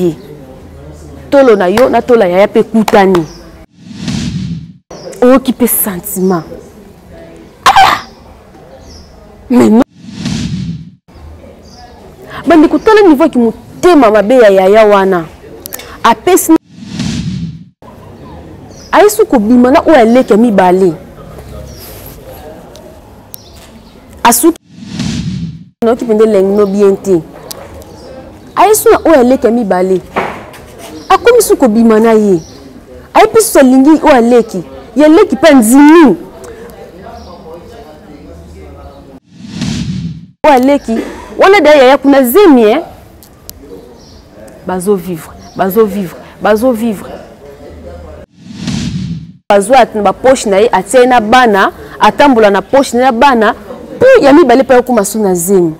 Ye tolo na yo na tola yaya mpe ekutani, oyoki mpe sentiment. Ah! Mais non, bandeko, tala niveau yaki motema mabe ya yaya wana. Apesi ayesu kobima na oyo aleki ya mibale, asuki nayoki mpenza elengi no bien te. Ayesu na oyo aleki ya mibale, akomi su kobima na ye, ayebi susu alingi oyo aleki ya leki mpe andimi oyo aleki wana. Daya yaya kuna zemi e bazovivre, bazovivre, bazovivre, bazwa na bapoche na ye, atia ye na bana, atambola na poche na ye na bana mpo ya mibale mpe akokoma su na zemi.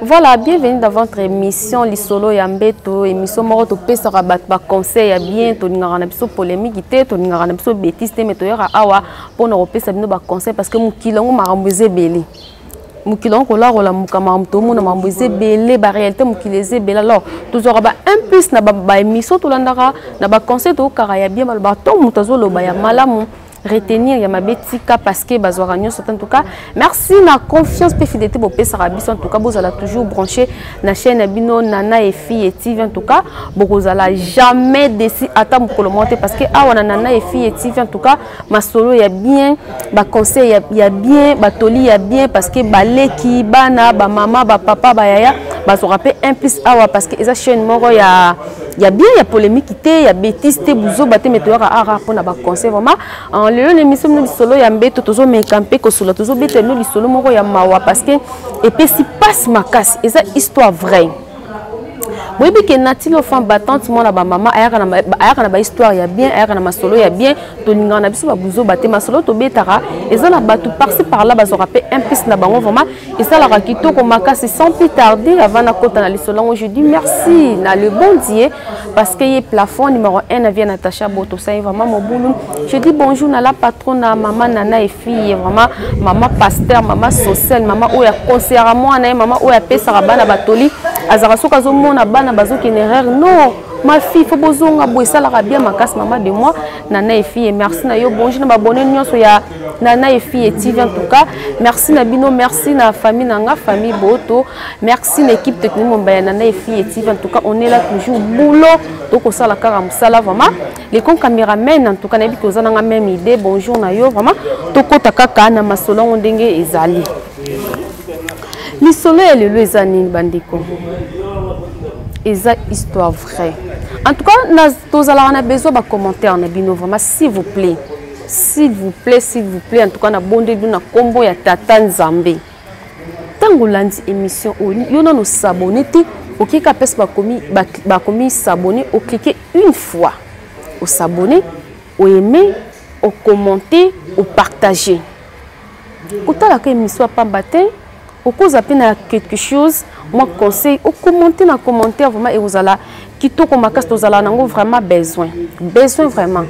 Voilà, bienvenue dans votre émission Lisolo ya Mbeto, émission moko topesaka bato baconseil ya bien. Tolingaka na biso polémique te, tolingaka na biso bêtise te, mais toyaka awa mpona kopesa bino baconseil, parce que mokili yango makambo eza ebele. Mokili yango kolakola moka makambo, tomona makambo eza ebele, baréalité mokili eza ebele. Alors tozwaka ba un plus na baémission, tolandaka na baconseil, toyokaka ya bien balobaka to moto azoloba ya malamu, retenir ya mabe tika, parce que bazwaka nyonso te. En tout cas, merci na confiance mpe fidélité bopesaka biso. En tout cas, bozala toujours branché na chaîne na bino Nana et Fille TV. En tout cas, bokozala jamais déçu ata mokolo moko te, parce que awa na Nana et Fille TV, en tout cas, masolo ya bien, baconseil ya bien, batoli ya bien, parce que baleki, bana, bamama, bapapa, bayaya bazwaka mpe un plus awa, parce que eza chaîne moko ya bien, ya polémique te, ya bêtise te, buzoba te, mais toyaka ara mpona baconseil vraiment. Lelo na émission bino Lisolo ya Mbeto, tozomeka mpe kosola, tozobeta bino lisolo moko ya mawa, parce que epesi mpasi makasi. Eza histoire vraie. Boyebi ke Natilo, femme battante, mwana bamama, ayaka na bahistoire ya bien, ayaka na masolo ya bien. Tolingaka na biso babuzoba te. Masolo tobetaka eza na bato par-ci par-là bazwaka mpe un plus na bango, vraiment esalaka kitoko makasi. Sans plus tarder, avant nakota na lisolo yango, je dis merci na le bon Dieu, parce que ye plafond numéro 1 na vie Natacha Boto osali vraiment mobulu. Je dis bonjour na la patronne, na mama Nana et Fille, vraiment mama pasteur, mama sociale, mama oyo aconseillera mwana ye, mama oyo apesaka bana batoli, azalaka soki azomona bana bazokende erreur: "Non, ma fille, faut bozonga boye." Esalaka bien makasi. Mama de moi, Nana et Fille, merci na yo. Bonjour na babone nyonso ya Nana et Fille TV. En tout cas, merci na bino, merci na famille na nga, famille Boto, merci na équipe technique momba ya Nana et Fille TV. En tout cas, on est là toujours, boulot, tokosala kaka mosala vraiment. Les con caméraman, en tout cas, nayebi toza nanga même idée. Bonjour na yo vraiment. Tokota kaka na masolo yango ndenge ezali. Lisolo ya lelo eza nini, bandeko? Eza histoire vraie. En tout cas, tozalaka na besoin bacommentaire na bino vraiment. S'il vous plaît, s'il vous plaît, s'il vous plaît, en tout cas, nabondeli bino na nkombo ya Tata Nzambe. Ntango olandi émission oyo, yo nano s'abonner te, okeka mpesi bakomi s'abonner, oclique une fois, os'abonner, oaime, okommente, opartage. Kotalaka émission ya pamba te, okozwa mpe na quelque chose, mwa conseil, okommente na commentaire, vraiment ekozala kitoko makasi. Tozala nango vraiment besoin, besoin vraiment.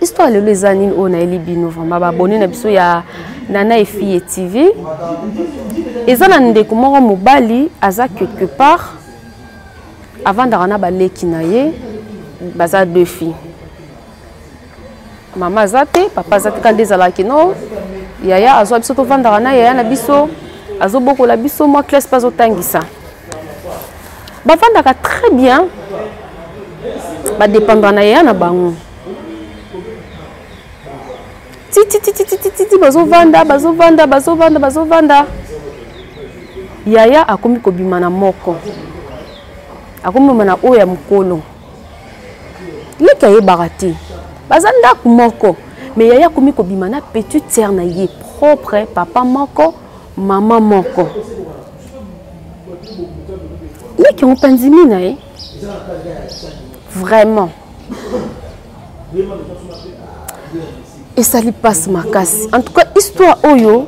Histoire lelo eza nini oyo nayeli bino vraiment, babone na biso ya Nana et Fille TV? Eza na ndeko moko mobali, aza quelque part, avandaka na baleki na ye, baza deux filles. Mama aza te, papa aza te. Kandi ezalaki no yaya azwa biso, tovandaka na yaya na biso, azobokola biso, mwa classe mpe azotangisa. Bavandaka très bien, badépendre na yaya na bango titititititi. Bazovanda, bazovanda, bazovanda, bazovanda. Yaya akomi kobima na moko, akomi kobima na oyo ya mokolo. Leki ayebaka te, baza ndako moko, mais yaya akomi kobima na petite sœur na ye propre, papa moko. Mama moko leki yango mpe andimi na ye vraiment. Esali mpasi makasi. En tout cas histoire oyo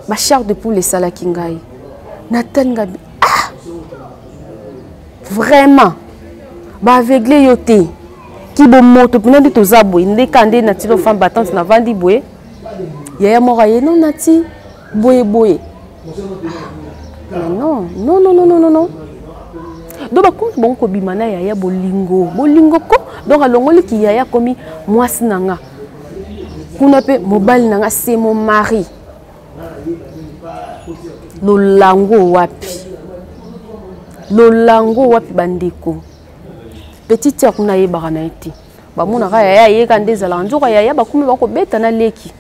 ba chair de poule esalaki ngai, natali ngai, ah vraiment baaveugle yo te kibomoto mpena nde toza boye nde ka nde natilo femme battante navandi boye, yaya moko aye non nati boye boye, mais non non non non non non. Donc bakomi bango kobima na yaya bolingo bolingo ko, donc alongoli ki yaya akomi mwasi na nga kuna mpe mobali na nga, c'est mon mari. Lolango wapi, lolango wapi bandeko. Petite ya kuna ayebaka na ye te, bamonaka yaya ayeka nde ezalaka nzoka yaya bakomi bakobeta na leki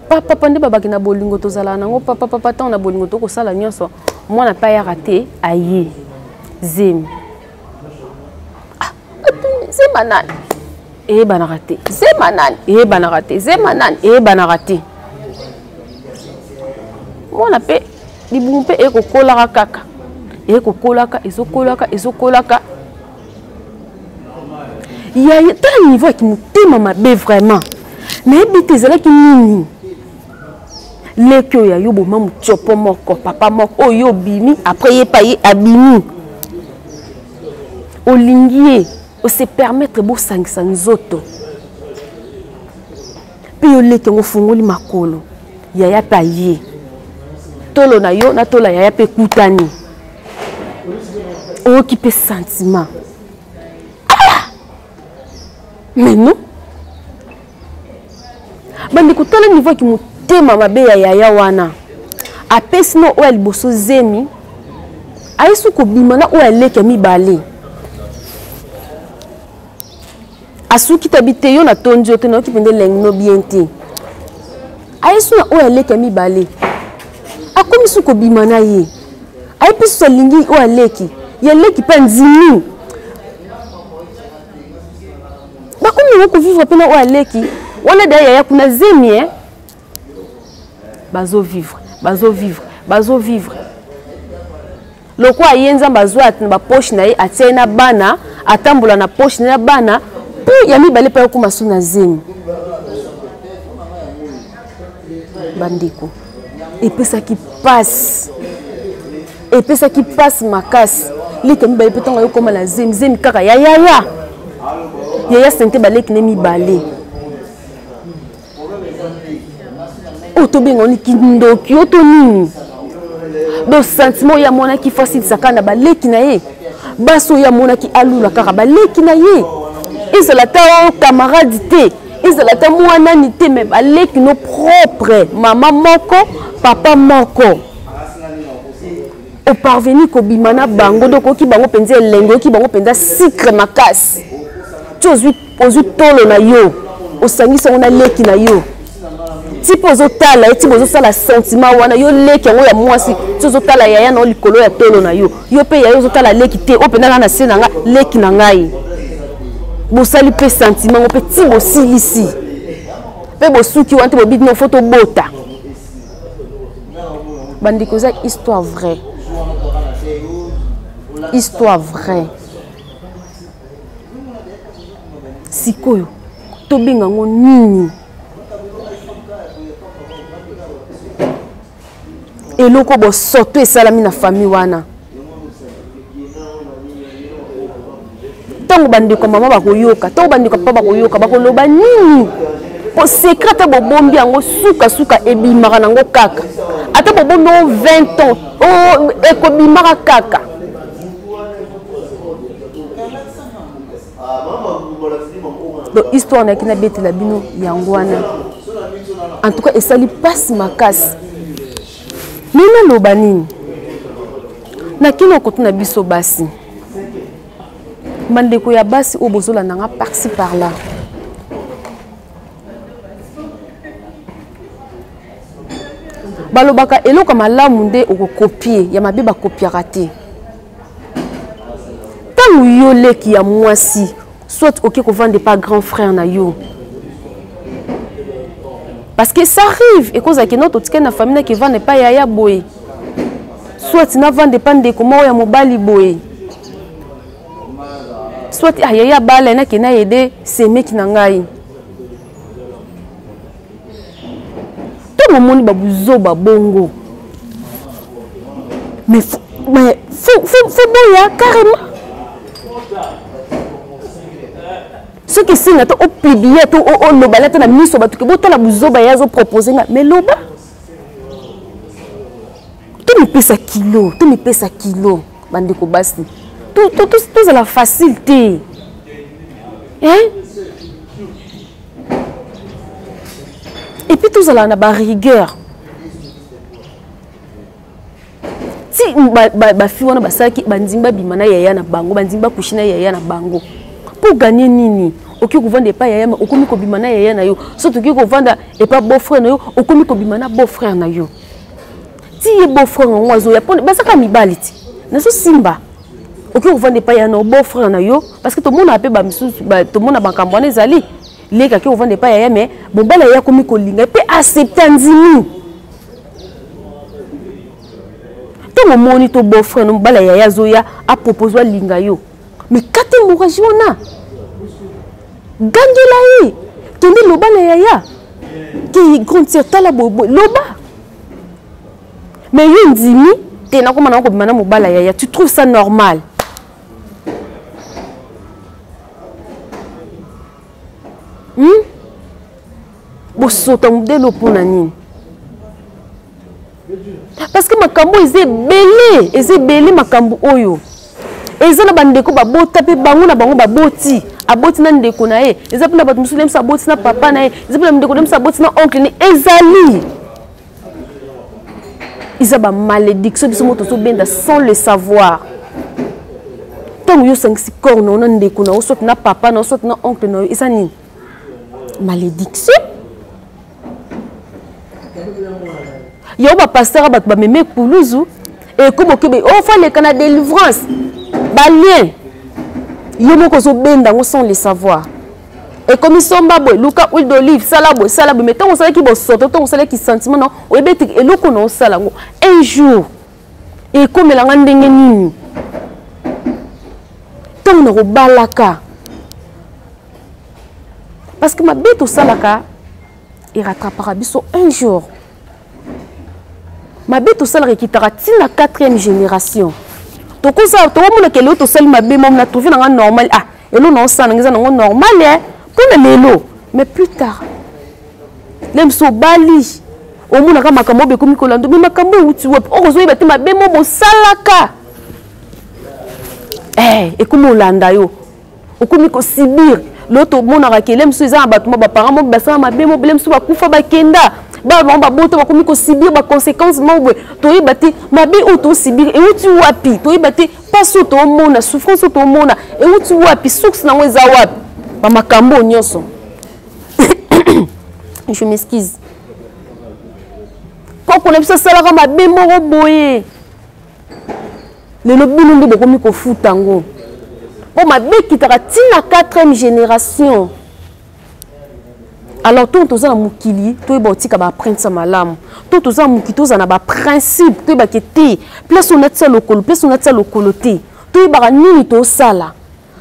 papa nde babaki na bolingo tozalaka nango papa papa. Ntango na bolingo tokosala nyonso, mwana mpe ayaka te, aye zemi. Ah, zema nani eyebanaka te, zema nani eyebanaka te, zema nani eyebanaka te. Mwana mpe libumu mpe ekokolaka kaka, ekokolaka, ezokolaka, ezokolaka. Yaya, tala niveau ya kimotema mabe vraiment. Nayebi te ezalaki nini. Leki oyo ya yo boma motiopo moko, papa moko oyo obimi après ye pa ye abimi, olingi ye, ose permettre bosangisa nzoto mpe yo leki yango ofungoli makolo, yaya mpe aye tolo na yo na tolo ya yaya mpe ekutani, oyoki mpe sentiment. Ah! Mais non bandeko, tala niveau ya kimotema mabe ya yaya wana. Apesi na oyo ya liboso zemi, ayesi kobima na oyo aleki ya mibale, asuki tabi te yo natondi yo te, nayoki mpenza elengi no bien te. Ayesi na oyo aleki ya mibale, akomi su kobima na ye, aye mpe susu alingi oyo aleki ya leki mpe andimi, bakomi yango kovivre mpe na oyo aleki wana deya yaya kuna zemi e bazovivre, bazovivre, bazovivre. Lokola ye Nzambe azwa na bapoche na ye, atia ye na bana, atambola na poche na bana mpo ya mibale mpe ayokoma su na zemi. Bandeko, epesaki pasi, epesaki pasi makasi. Leki ya mibale mpe ntango ayokoma na zemi, zemi kaka ya yaya, yaya sente baleki ne mibale oyo tobenga oni kindoki oyo to nini. Donc sentiment oyo amonaki fo asilisa kaka na baleki na ye, basi oyo amonaki alula kaka baleki na ye, ezala ata oyo camarade te, ezala ata mwanani te, mais baleki no propre, mama moko papa moko, oparvenir kobima na bango. Donc oyoki bango mpenza elengi, oyoki bango mpenza sucre makasi ti ozwi tolo na yo, osangisi yango na leki na yo, ti mpe ozotala ye, ti bozosala sentiment wana, yo leki yango ya mwasi, ti ozotala yaya na yo likolo ya tolo na yo, yo mpe yaya ozotala leki te, oyo mpenza nga na se na nga leki na ngai, bosali mpe sentiment yango mpe ti bosilisi mpe bosuki wana te, bobidi no fo tobota. Bandeko, eza histoire vraie, histoire vraie. Sikoyo tobenga yango nini? Eloko bosoto esalami na famille wana, ntango bandeko ya mama bakoyoka, ntango bandeko ya papa bakoyoka, bakoloba nini? Po secret ata bobombi yango, sukasuka ebimaka nango kaka. Ata bobombi yango 20 ans, oh, ekobimaka kaka. Donc histoire nayaki nabetela bino yango wana. En tout cas esali mpasi makasi. Me naloba nini nakino kotuna biso basi, bandeko ya basi oyo bozolanda nga par-ci par-là, balobaka eloko ya malamu nde okokopie, ya mabe bakopiaka te. Ntango yo leki ya mwasi, soit oke kovanda epa grand frère na yo, parce Parce que ça arrive ekozala ke no totikali na famille nake vanda epai yaya boye, soit navanda epai ndeko moko ya mobali boye, soit ah, yaya bala nake na aide semeki na ngai. Ntango omoni babuzoba bongo, mais faut boya carrément. Soki esenga to opublie to olobala ata na miso bato ke botala buzoba ye azopropose nga, mais loba. Tomipesa kilo, tomipesa kilo bandeko basi, tozala facile te, hein? Et puis tozala na barigueur. Ti bafi wana basalaki, bandimi babima na yaya na bango, bandimi bakushi na yaya na bango mpo ganye nini? Okoki kovanda epai yaya, me okomi kobima na yaya na yo. So tokoki kovanda epai beau frère na yo, okomi kobima na beau frère na yo. Ti ye beau frère yango azoya mpo bazaka mibali, ti nazosimba. Okoki kovanda epai ya na beau frère na yo, parce que tomonaka mpe bamisusu, tomona makambo wana ezali leki ake kovanda epai yaya, me mobali aya akomi kolinga mpe accepte, andimi. Ntango omoni to beau frère no, mobali yaya azoya apropose alinga yo, mais kata hémorragie wana, gangela ye, kende loba na yaya ke grande sœur tala boyeboye, loba. Mais yo ndimi te, nakoma nango kobima na mobali ya yaya, tu trouves ça normal? Bosota modele mpona nini? Parce que makambo eza ebele, eza ebele. Makambo oyo eza na bandeko babota mpe bango na bango baboti, aboti na ndeko na ye. Eza mpe na bato mosusu mosusu aboti na papa na ye, eza mpe na ndeko na mosusu aboti na oncle ne. Ezali eza bamalédiction biso mo tozobenda sans le savoir. Ntango yo osangisi corps na yo na ndeko na yo, soit na papa na yo, soit na oncle na yo, eza nini? Malédiction. Yango bapasteur, bato bameme ekuluzu, ekoma okebe o fo aleka na délivrance. Balien yo moko ozobenda yango sans le savoir. Ekomi somba boye, luka huile d'olive, sala boye, sala boye. Mais ntango osalaki bosoto, ntango osalaki sentiment na oyebi ete eloko na osala yango un jour ekomelanga ndenge nini ntango nakobalaka, parce que mabe tosalaka erattrapaka biso un jour. Mabe tosalaka ekitaka ntina 4e génération. Tokozala tokomonaka eloko tosali mabe mamo na trouve nanga normal, ah, eloko na osala nanga eza nango normal e mpona lelo, mais plus tard le mosu obali, omonaka makambo oyo ekomi kolanda me makambo euti wapi, okozoyeba te. Mabe mo bosalaka ekomi olanda yo, okomi kosibir. Lelo tomonaka kele mosusu eza na bato mo baparent mo basala mabe mo bele mosusu bakufa, bakenda, bana bango babota bakomi kosibir baconséquence moko boye. Toyeba te mabe oyo tosibir euti wapi, toyeba te mpasi oyo toomona, souffrance oyo toomona euti wapi, source nango eza wapi. Bamakambo oyo nyonso, je m'excuse, koko na biso asalaka mabe moko boye, lelo bino nde bokomi kofuta yango, mpo mabe ekitaka ntina 4e génération. Alors to toza na mokili, toyeba kotika baempreinte ya malamu. To toza na mokili, toza na baprincipe, toyebake te place oyo natia lokolo, place oyo natia lokolo te, toyebaka nini tosala,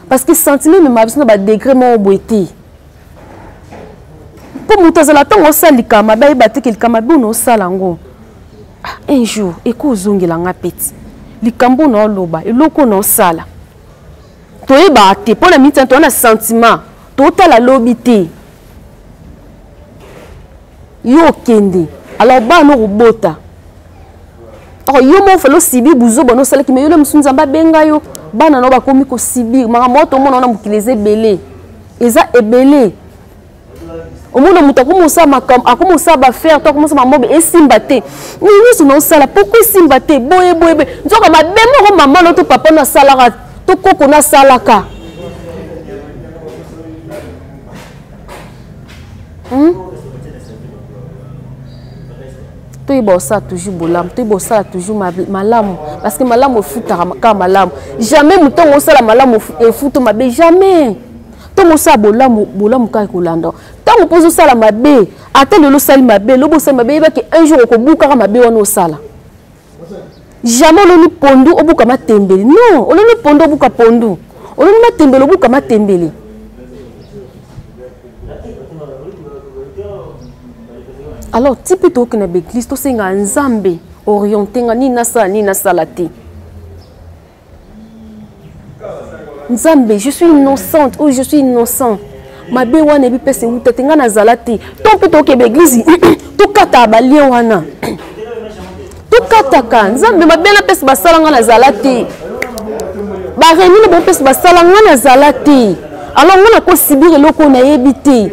parce que sentiment ememaka biso na badegré moko boye te. Mpo moto azala ntango osala likambo mabe, ayeba te ke likambo mabe oyo osala yango un jour ekozongela nga peti. Likambo na oloba, eloko na osala, toyebaka te. Mpo na miniti toza na sentiment, totala lobi te. Yo okende, alors bana okobota, or yo moko fale osibir buzoba nosalaki. Me yo le mosusu Nzambe abenga yo, bana nao bakomi kosibir makambo oyo tomona wana. Mokili eza ebele, eza ebele. Omona moto akomi osala makambo, akomi osala baaffaire to akomi osala mamobe, esimba te. Nyonso na osala, pourquoi esimba te? Boye boye boye, nzoka mabe moko mama no to papa no asalaka to koko no asalaka. Toyeba osala toujours bolamu, toyeba osala toujours malamu, parce que malamu efutaka kaka malamu. Jamais motongo osala malamu efuta mabe, jamais. Ntango osala bolamu, bolamu kaka ekolanda. Ntango mpo ozosala mabe, ata lelo osali mabe, lobi osali mabe, yebaki un jour okobukaka mabe wana osala. Jamais oloni pondu obuka matembele. Non, oloni pondu obuka pondu. Oloni matembele obuka matembele. Alors ti mpe tokokende na baeglise, tosenga Nzambe oriente nga nini nasala, nini nasala te. Nzambe, je suis innocente ou je suis innocent. Mabe wana ebi pese wuta te, nga nazala te. To mpe tokokende baeglise, tokataka balien wana. Tokataka, Nzambe mabe na pese basala nga nazala te. Bareuni na bango pese basala nga nazala te. Alors nga nakosibir eloko oyo nayebi te.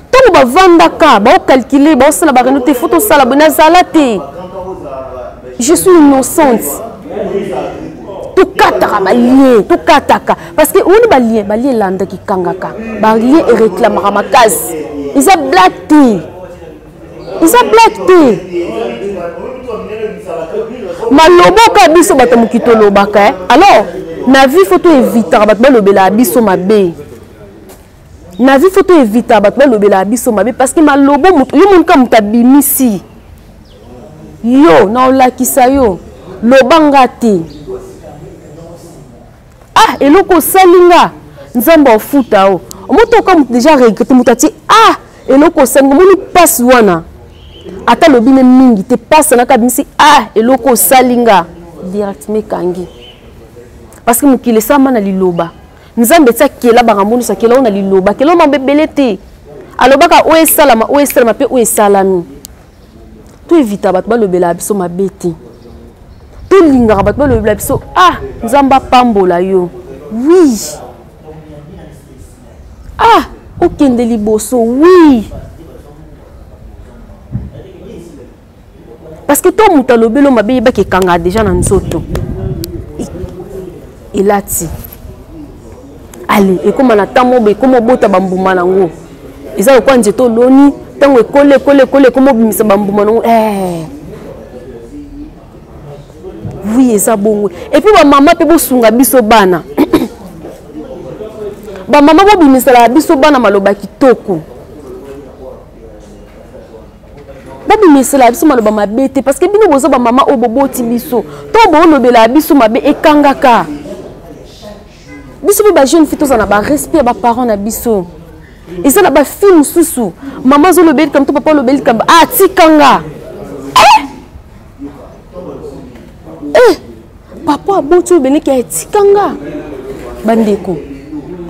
Ntango bavandaka baokalkule, baosala bareunion te, fo tosala boye, nazala te, je suis innocente. Tokataka balien, tokataka parce que omoni balien, balien elandaki kangaka, balien ereklamaka makasi. Eza blague te, eza blague te. Maloboka biso bato ya mokili tolobaka, eh? Alors na vie fo toevitaka bato balobelaka biso mabe. Na vie fo toevitaka bato balobelaka biso mabe, parce que malobo moto yo monika moto abimisi yo na olakisa yo loba nga te. Ah, eloko osali nga, Nzambe afuta o. Moto oka moto déjà regrette, moto atie ah eloko osali nga, omoni mpasi wana. Ata lobi ne mingi te, mpasi naka abimisi ah eloko osali nga directement ekangi. Parce que mokili esalama na liloba. Nzambe ti akela makambo nyonso, akela oyo na liloba, akela oyo mambo ebele te. Alobaka oyo esalama, oyo esalama mpe oyo esalami. Toevita bato balobelaka biso mabe te. Tolingaka bato balobela biso ah Nzambe apambola yo. Oui. Ah, okende liboso. Oui. Parce que to moto alobeli oyo mabe, yebaki ekangaka déjà na nzoto. Elati. Ale, ekóma na ntango moko, ekóma obota bambuma nango. Eza lokola nzete oloni, ntango ekoli, ekoli, ekoli, ekóma obimisa bambuma nango. Oui, eza bongo. Et puis bamama mpe bosunga biso bana. Bamama bobimisela biso bana maloba kitoko. Bobimisela biso maloba mabe te, parce que bino boza bamama oyo boboti biso. To bolobela biso mabe ekangaka. Biso mpe ba jeune fille tozala na ba respect ya ba parents na biso. Eza na ba fille mosusu, mama azolobeli likambo to papa alobeli likambo, ah tikanga. Eh! Eh! Papa aboti oyo beneki ya etikanga. Bandeko,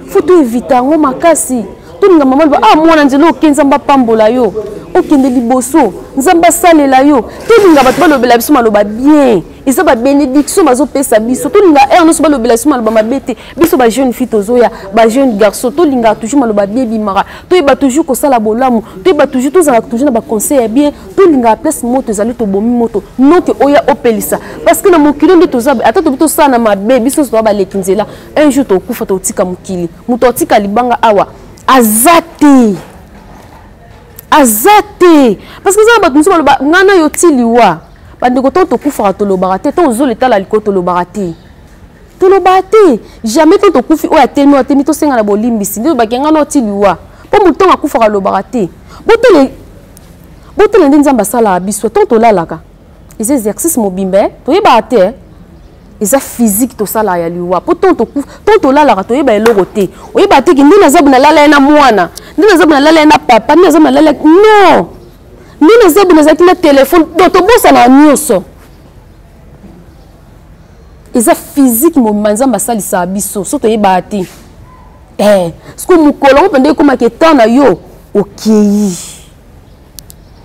faut to éviter yango makasi. Tolinga mama loba, ah mwana nzela oke, Nzambe apambola yo, okende liboso, Nzambe asalela yo. Tolinga bato balobela biso maloba bien, eza ba bénédiction bazopesa biso. Tolinga heure nyonso balobela biso maloba mabe te. Biso ba jeune fille tozoya, ba jeune garçon, tolingaka toujours maloba bien ebimaka. Toyeba toujours kosala bolamu, toyeba toujours, tozalaka toujours na ba conseil ya bien. Tolingaka place moto ezali, tobomi moto noke oya opelisa, parce que na mokili nde toza, ata tobi tosala na mabe, biso nyonso toza baleki nzela. Un jour tokufa, totika mokili, moto atika libanga awa aza te, aza te. Parce que eza na bato mosusu baloba nga na yo ti liwa. Bandeko, ntango tokufaka tolobaka te, ntango ozolo etala likolo tolobaka te, tolobaka te jamais. Ntango tokufi oyo atemi, oyo atemi, tosenga na bolimbisi nde tobaki nga na yo ti liwa. Mpo moto ntango akufaka alobaka te. Botele, botele nde Nzambe asalaka biso ntango tolalaka, eza exercice mobimba, eh? Toyebaka te, eh? Eza physique tosalaka ya liwa. Po ntango tokufa, ntango tolalaka toyeba eloko te. Oyeba te ke nde naza boye nalala ye na mwana, nde naza boye nalala ye na papa, nde naza boye nalala ye, non, nde naza boye nazalaki na telefone. Donc tobosanaka nyonso. Eza physique mobimba Nzambe asalisaka biso, so toyebaka te. Siko mokolo yango mpenza ekomaka etant na yo okei.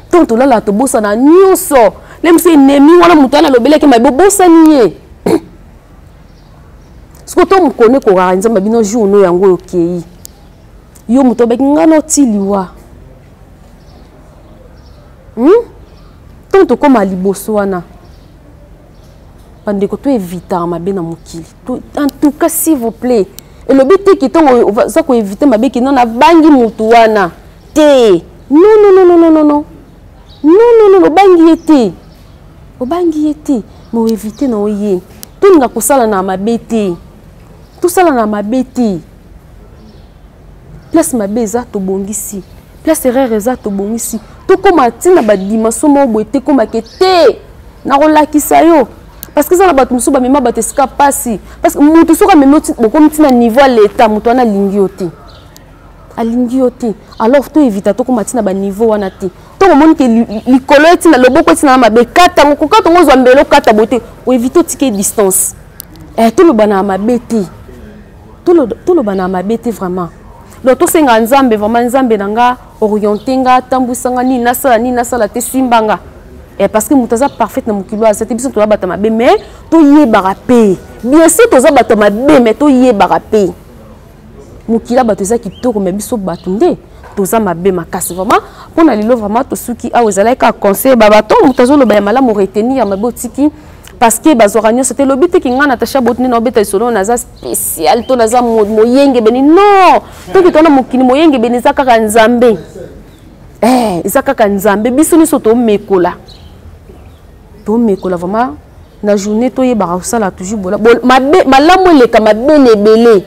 Ntango tolalaka tobosana nyonso. Le mosu ennemi wana moto wana alobelaki mabe, obosani ye. Siko to mokolo ekokaka Nzambe bino jour no yango oyo okei. Yo moto obaki nga no ti liwa. Ntango tokóma liboso wana, bandeko, to évitaka mabe na mokili. En tout cas, s'il vous plaît, elobi te ki ntango oza koevite mabe ki non nabangi motu wana te. Non, non, non, non, non, non, non, non, non, non, obangi ye te, obangi ye te, mais oevite na oye. Tolinga kosala na mabe te, tosala na mabe te. Place mabe eza, tobongisi. Place erreur eza, tobongisi. Tokóma ntina badimension moko boye te, ekomake te nakolakisa yo, parce que eza na bato mosusu bamema bato esika pasi, parce que motu soki amemi, bokomi ntina niveau ya leta, moto wana alingi yo te, alingi yo te. Alors toevita tokóma ntina baniveau wana te. Ntongo omoni ke likolo etina, loboko etina na mabe, kata yango. Kokata yango, ozwa mbele, okata boye te, oevite, otike distance. Toloba na mabe te, toloba na mabe te vraiment. Donc tosenga Nzambe vraiment, Nzambe na nga, oriente nga, tambwisanga, nini nasala, nini nasala te, simba nga. Parce que moto aza parfaite na mokili oyo aza te. Biso toza bato mabe, mais toyebaka mpe, bien sûr toza bato mabe, mais toyebaka mpe mokili ya bato eza kitoko, mais biso bato nde toza mabe makasi vraiment. Mpona lelo vraiment tosuki awa. Ezalaki kaka conseil babato, moto azoloba ya malamu, retenir, ya mabe otiki, parce que bazwaka nyonso te. Lobi te ki ngai Natacha Boti nde naobeta lisolo, naza spécial to naza moyengebeni. Non, toki tona mokili, moyengebeni eza kaka Nzambe, eza kaka Nzambe. Biso nyonso tomekola, tomekola vraiment na journée, toyebaka kosala toujours bola mabe, malamu eleka mabe na ebele,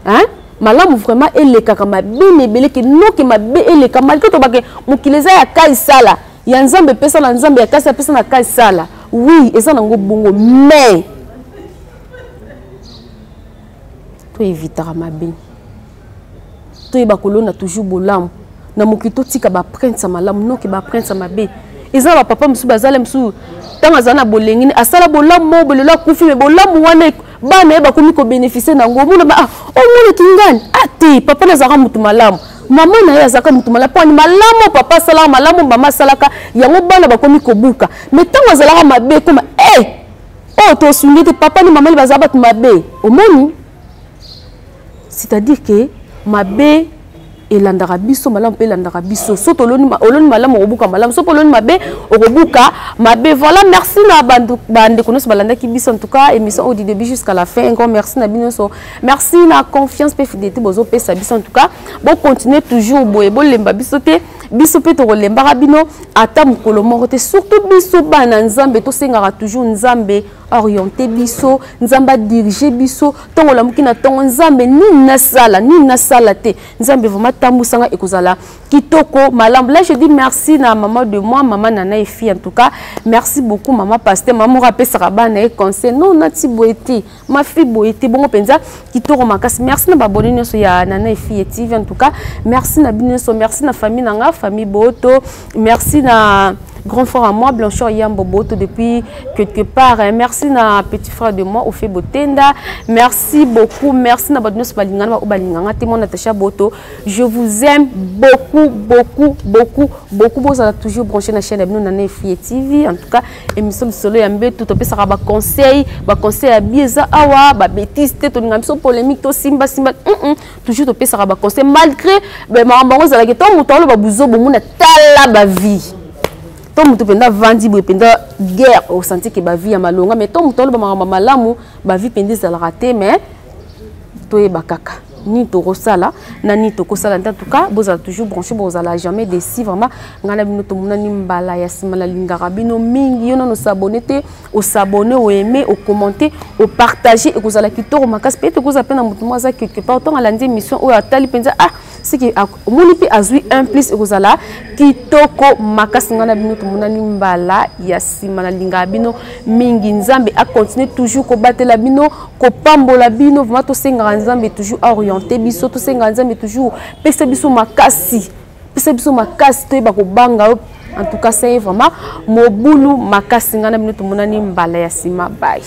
hein? Malamu vraiment elekaka mabe na ebele, ke noke mabe eleka, malgré tobake mokili eza ya kai sala ya Nzambe, epesa na Nzambe ya kasi apesa na kai sala. Oui, eza nango bongo, mais toevitaka mabe, toyeba kolona toujours bolamu na mokili, totika baprince ya malamu, noke baprince ya mabe. Eza na bapapa mosusu bazala mosusu, ntango azala na bolengini, asala bolamu moko bolelo, akufi, me bolamu wana bana ye bakomi kobénéficie nango. Omona ah, omonaki ngani ah te, papa nazalaka motu malamu, mama na ye azalaka motu malamu. Mpo ani malamu papa asalaka, malamu mama asalaka, yango bana bakomi kobuka. Mais ntango azalaka mabe, ekoma e oyo tosungi te, papa ni mama ni bazala bato mabe. Omoni, c'est-à-dire que mabe elandaka biso, malamu mpe elandaka biso. So toloni, oloni malamu, okobuka malamu. So mpe oloni mabe, okobuka mabe. Voilà, merci na bandeko nyonso balandaki biso, en tout cas émission oyo du début jusqu'à la fin. Un grand merci na bino nyonso, merci na confiance mpe fidélité bozopesa biso. En tout cas bocontinue toujours boye, bolemba biso te, biso mpe tokolembaka bino ata mokolo moko te. Surtout biso bana Nzambe, tosengaka toujours Nzambe oriente biso, Nzambe adirige biso. Ntongo olamuki na ntongo, Nzambe, nini nasala, nini nasala te, Nzambe vraiment tambwisanga, ekozala kitoko malamu. Là je dis merci na maman de moi, maman Nana et fille. En tout cas merci beaucoup, maman pasteur, maman moko apesaka bana ye conseil, non nati boye te, ma fille boye te, bongo mpenza kitoko makasi. Merci na babone nyonso ya Nana et fille TV. En tout cas merci na bino nyonso, merci na famille na nga, famille Boto, merci na grand frère à moi, Blanchard Yambo Boto, depuis quelque part, hein. Merci na petit frère de moi, Ofe Botenda. Merci beaucoup. Merci na bato nyonso balingana ba balinganga te, mon Natacha Boto. Je vous aime beaucoup, beaucoup, beaucoup, beaucoup. Bozala toujours branché na chaîne na bino Nana Efie TV. En tout cas, émission Lisolo ya Mbeto, topesaka ba conseil, ba conseil ya bieza awa, ba bêtise te, tolinga biso polémique to simba simba. Toujours topesaka ba conseil malgré makambo yango ezalaki to moto aloba buzo bomona tala ba vie to moto mpenza avandi boye mpenza guerre, osanti ke bavie ya malonga, mais to moto aloba makambo malamu, bavie mpenza ezalaka te. Mais toyeba kaka nini tokosala na nini tokosala nte. En tout cas bozala toujours branché, bozala jamais déçu vraiment. Ngai na bino tomonani mbala ya nsima. Nalingaka bino mingi. Yo nano osabone te, osabone, oaime, ocommente, opartage, ekozala kitoko makasi. Mpe ekozala mpe na motu moko aza quelque part, ntango alandi émission oyo, atali mpenza, ah siki omoni mpe azwi un plus, ekozala kitoko makasi. Ngai na bino tomonani mbala ya nsima. Nalingaka bino mingi. Nzambe acontinue toujours kobatela bino, kopambola bino vraiment. Tosengaka Nzambe toujours aoriente biso, tosengaka Nzambe toujours pesa biso makasi, pesa biso makasi toyeba kobanga yo. En tout cas c'est vraiment mobulu makasi. Ngai na bino tomonani mbala ya nsima. Bye.